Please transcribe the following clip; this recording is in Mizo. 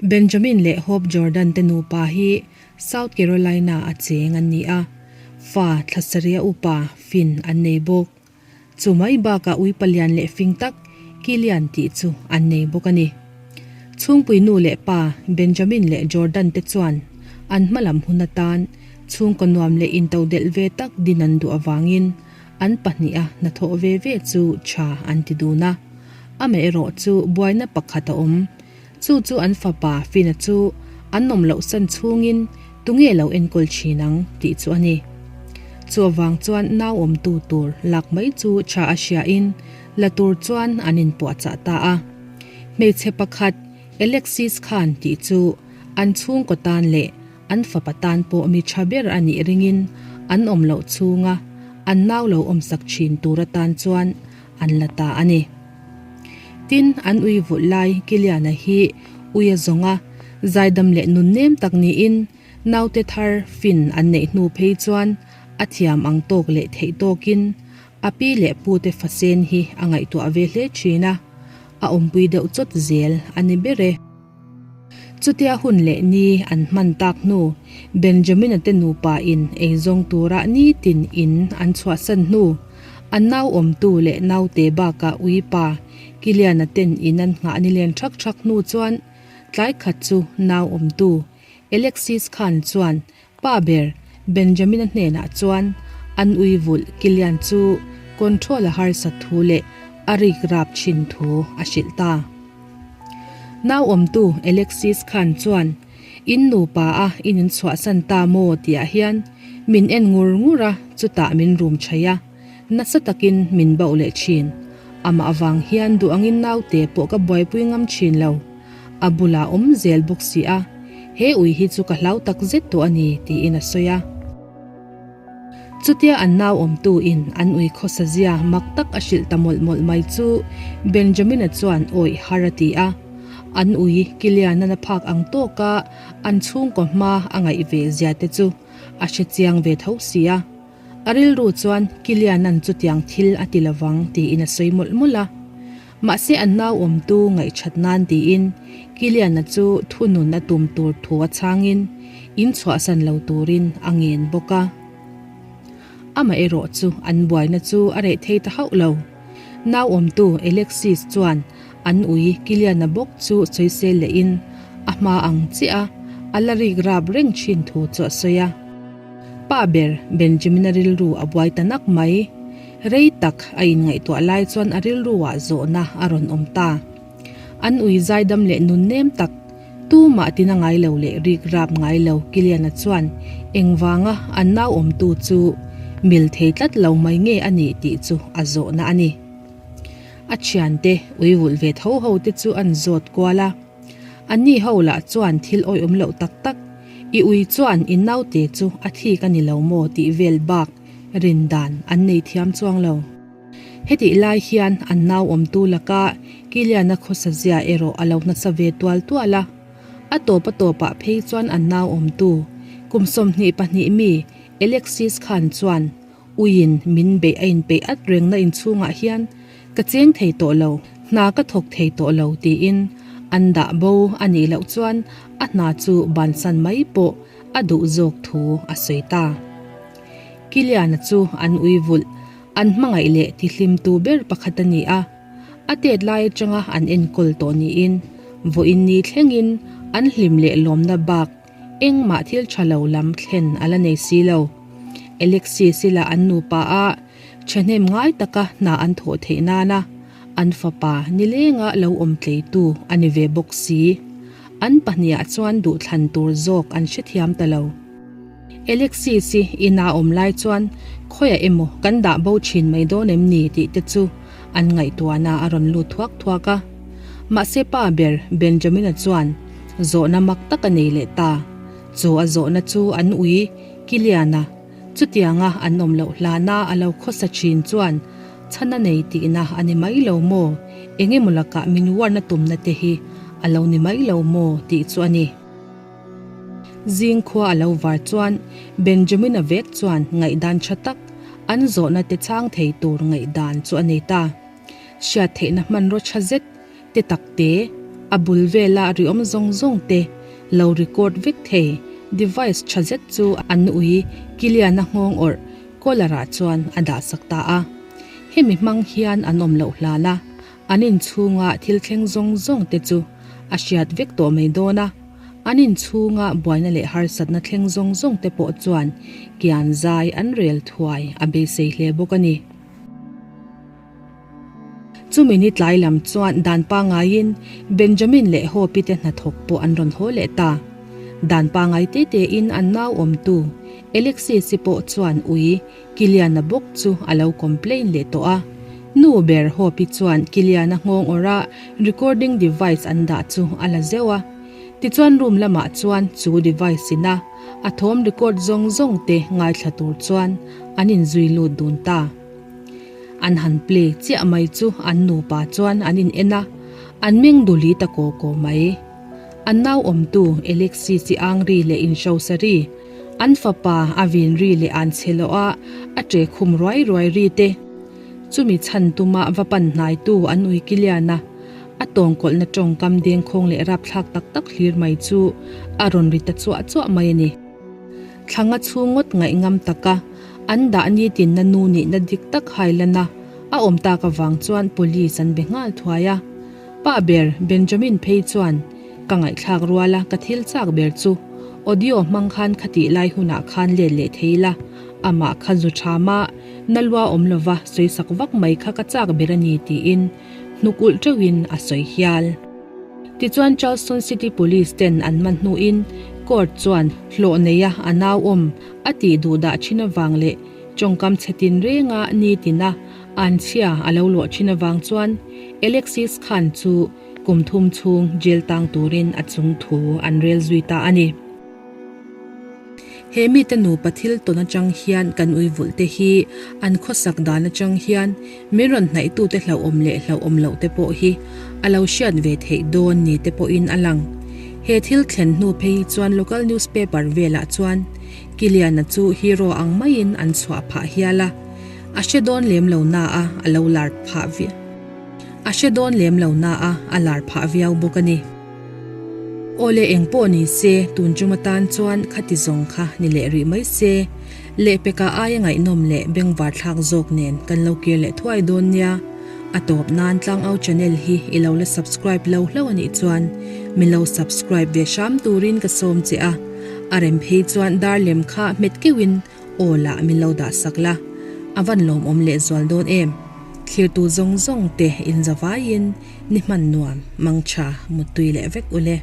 Benjamin leh Hope Jordan te nupa hi South Carolina a cheng an ni a, fa thla sarih a upa Finn an nei bawk. Chu mai bakah ui palian leh fing tak Kilian tih chu an nei bawk a ni. Chhungpui nu leh pa Benjamin leh Jordan te chuan an hmalam hun atan chhungkaw nuam leh intodelh ve tak din an duh avangin an pahniha hnathawh ve ve chu tha an ti dun a. Amaherawh chu buaina pakhat a awm. Chu chu an fapa Fina chu an nawm loh san chhungin tunge lo enkawl thin ang tih chu a ni. Chu avang chuan nau awmtu tur lak mai chu tha a hriain la tur chuan an inpuahchah ta a. Hmeichhe pakhat Alexis Khan tih chu an chhungkaw tan leh an fapa tan pawh mi tha ber a nih ringin an awm loh chhunga an nau lo awmsak thin tur atan chuan an la ta a ni. Tin, an ui vulh lai Kiliana hi ui a zawng a, zaidam leh nunnem tak niin naute thar fin an neih hnu phei chuan a thiam ang tawk leh theih tawkin a pi leh pute fasen hi a ngaihtuah ve hle thin a, a awmpui deuh chawt zel a ni ber e. Chutia hun leh ni an hman tak hnu, Benjamin-a te nupa in eizawng tura nitin in an chhuahsan hnu, an nau awmtu leh naute bakah uipa Kiliana ten in an nghah ni len thak thak hnu chuan tlai khat chu nau awmtu Alexis Khan chuan Pa ber Benjamin-a hnenah chuan an ui vulh Kilian chu control a harsat thu leh a rik rap thin thu a hrilh ta. Nauawmtu Alexis Khan chuan, In nupa a in inchhuahsan ta maw tihah hian min en ngur ngur a, chutah min rum chhaih a, nasa takin min bauh leh thin. Amah avang hian duh angin naute pawh ka buaipui ngam thin lo. A bulah awm zel bawk si a, he ui hi chu ka hlau tak zet tawh a ni, tiin a sawi a. Chutia an nau awmtu in an ui khawsa zia mak tak a hrilh ta mawlh mawlh mai chu Benjamin-a chuan awih har a ti a. An ui Kilian-an a phak ang tawka an chhungkaw hma a ngaih ve zia te chu a hre chiang ve tho si a. A rilru chuan Kilian-an chutiang thil a ti lovang tiin a sawi mawlh mawlh a. Mahse an nau awmtu ngaihṭhat nan tiin Kilian-a chu thunun a tum tur thu a chhangin in chhuahsan lo turin a ngen bawk a. Amaherawh chu an buaina chu a reh thei ta hauh lo. Nau awmtu Alexis chuan an ui Kilian-a bawk chu sawisel lehin a hma ang chiah a a la rik rap reng thin thu chu a sawi a. Pa ber Benjamin-a rilru a buai ta nak mai. Rei tak a inngaihtuah lai chuan a rilruah zawhna a rawn awm ta. An ui zaidam leh nunnem tak, tumah tina ngai lo leh rik rap ngai lo Kiliana chuan engvanga an nau awmtu chu mil thei tlat lo mai nge a nih tih chu a zawhna a ni. A thiante ui vulh ve tho ho te chu an zawt kual a. Anni ho lah chuan thil awihawm loh tak tak, I ui chuan i naute chu a thik a ni lo maw tih vel bak rin dan an nei thiam chuang lo. Hetih lai hian an nau awmtu laka Kiliana khawsa zia erawh a lo nasa ve tual tual a. A tawp a tawpah phei chuan an nau awmtu kum 22 mi Alexis Khan chuan Uiin min beih a inpeih at rengna inchhungah hian ka cheng thei tawh lo, hna ka thawk thei tawh lo tiin an dah bo a nih loh chuan a hna chu bansan mai pawh a duh zawk thu a sawi ta. Kiliana chu an ui vulh, an hmangaih leh tihlimtu ber pakhat a ni a, a tet lai atanga an enkawl tawh niin vawiin ni thlengin an hlim leh lawmna bak Engmah thil tha lo lam thlen a la nei si lo. Alexis i lah an nupa a thahnem ngai taka hna an thawh theih nana an fapa nilenga lo awm tleitu a ni ve bawk si. An pahniah chuan duhthlan tur zawk an hrethiam ta lo. Alexis i ina awm lai chuan khawiah emaw kan dah bo thin mai dawn em ni tih te chu an ngaihtuahna a rawn lut thuak thuak a. Mahse pa ber Benjamin-a chuan zawhna mak tak a nei leh ta. Chu a zawhna chu an ui Kiliana, chutianga an awm loh hlana a lo khawsa thin chuan chhan a nei tihna a ni mai lo maw? Eng emaw lakah min warna tumna te hi a lo ni mai lo maw tih chu a ni. Zing khua a lo var chuan Benjamin-a vek chuan ngaihdan tha tak, an zawhna te chhang thei tur ngaihdan chu a nei ta. Hriat theihna hmanraw tha zet te tak te. A bul vela ri awm zawng zawng te lo record vek thei device tha zet chu an ui Kiliana nghawng awrh collar ah chuan a dah sak ta a. Hemi hmang hian an awm loh hlan a, an inchhunga thil thleng zawng zawng te chu a hriat vek tawh mai dawn a. An inchhunga buaina leh harsatna thleng zawng zawng te pawh chuan kian zai an rel thuai a beisei hle bawk a ni. Chumi ni tlai lam chuan dan pangaiin Benjamin leh Hope-i te hnathawk pawh an rawn haw leh ta. Dan pangai te tein an nau awmtu Alexis-i pawh chuan ui Kiliana bawk chu a lo complain leh tawh a. Nu ber Hope-i chuan Kiliana nghawng awrh a recording device an dah chu a la zeuh a. Tichuan room lamah chuan chu device ina a thawm record zawng zawng te ngaithla tur chuan an inzui lut dun ta. An han play chiah mai chu an nupa chuan an in en a, an meng duli ta kaw kaw mai. An nau awmtu Alexi chi ang ri leh inhrosa ri, an fapa a vin ri leh an chhe loh a a ṭe khum ruai ruai ri te, chumi chhan tuma va pan hnaitu an ui Kilian a, a tawngkawlhna ṭawngkam dengkhawng leh rapthlak tak tak hlir mai chu a rawn ri ta chuah chuah mai a ni. Thlanga chhung ngawt ngaih ngam taka an dah nitinna nu nihna dik tak hailana a awm tak avang chuan police an be nghal thuai a. Pa ber Benjamin phei chuan ka ngaihthlak ruala ka thil chak ber chu audio hmang khan khatih lai hunah khan let leh thei la, amah kha zu thama na lua awm lova sawisak vak mai kha ka chak ber a ni tiin hnuk ulh teuhin a sawi hial. Tichuan Charleston City Police ten an man hnuin court chuan hlawh neia a nau awm a tih duh dah thin avang leh tawngkam chhe tin renga nitina anchhia a lo luah thin avang chuan Alexis Khan chu kum thum chhung jail tang turin a chung thu an rel zui ta a ni. He mite nupa thil tawn atang hian kan ui vulh te hi an khawsak dan atang hian min rawn hnaihtute hlauhawm leh hlauhawm loh te pawh hi a lo hriat ve theih dawn ni te pawhin a lang. He thil thlen hnu phei hi chuan local newspaper velah chuan Kiliana chu hero ang maiin an chhuah phah hial a, a hre dawn lem lo na a a lo lar phah a hre dawn lem lo na a a lar phah viau bawk a ni. Awle eng pawh ni se, tun tum atan chuan khati zawng kha ni leh rih mai se. Lehpeka aia ngaihnawm leh bengvar thlak zawk nen kan lo kir leh thuai dawn nia. A tawp nan Tlangau channel hi i lo la subscribe lo hlauh a nih chuan min lo subscribe ve hram turin ka sawm che a. A rem phei chuan dar lem kha hmet keuhin aw lah min lo dah sak la. A van lawmawm leh zual dawn em. Thlirtu zawng zawng te inzavaiin Ni hman nuam, mangtha, muttui leh vek ule.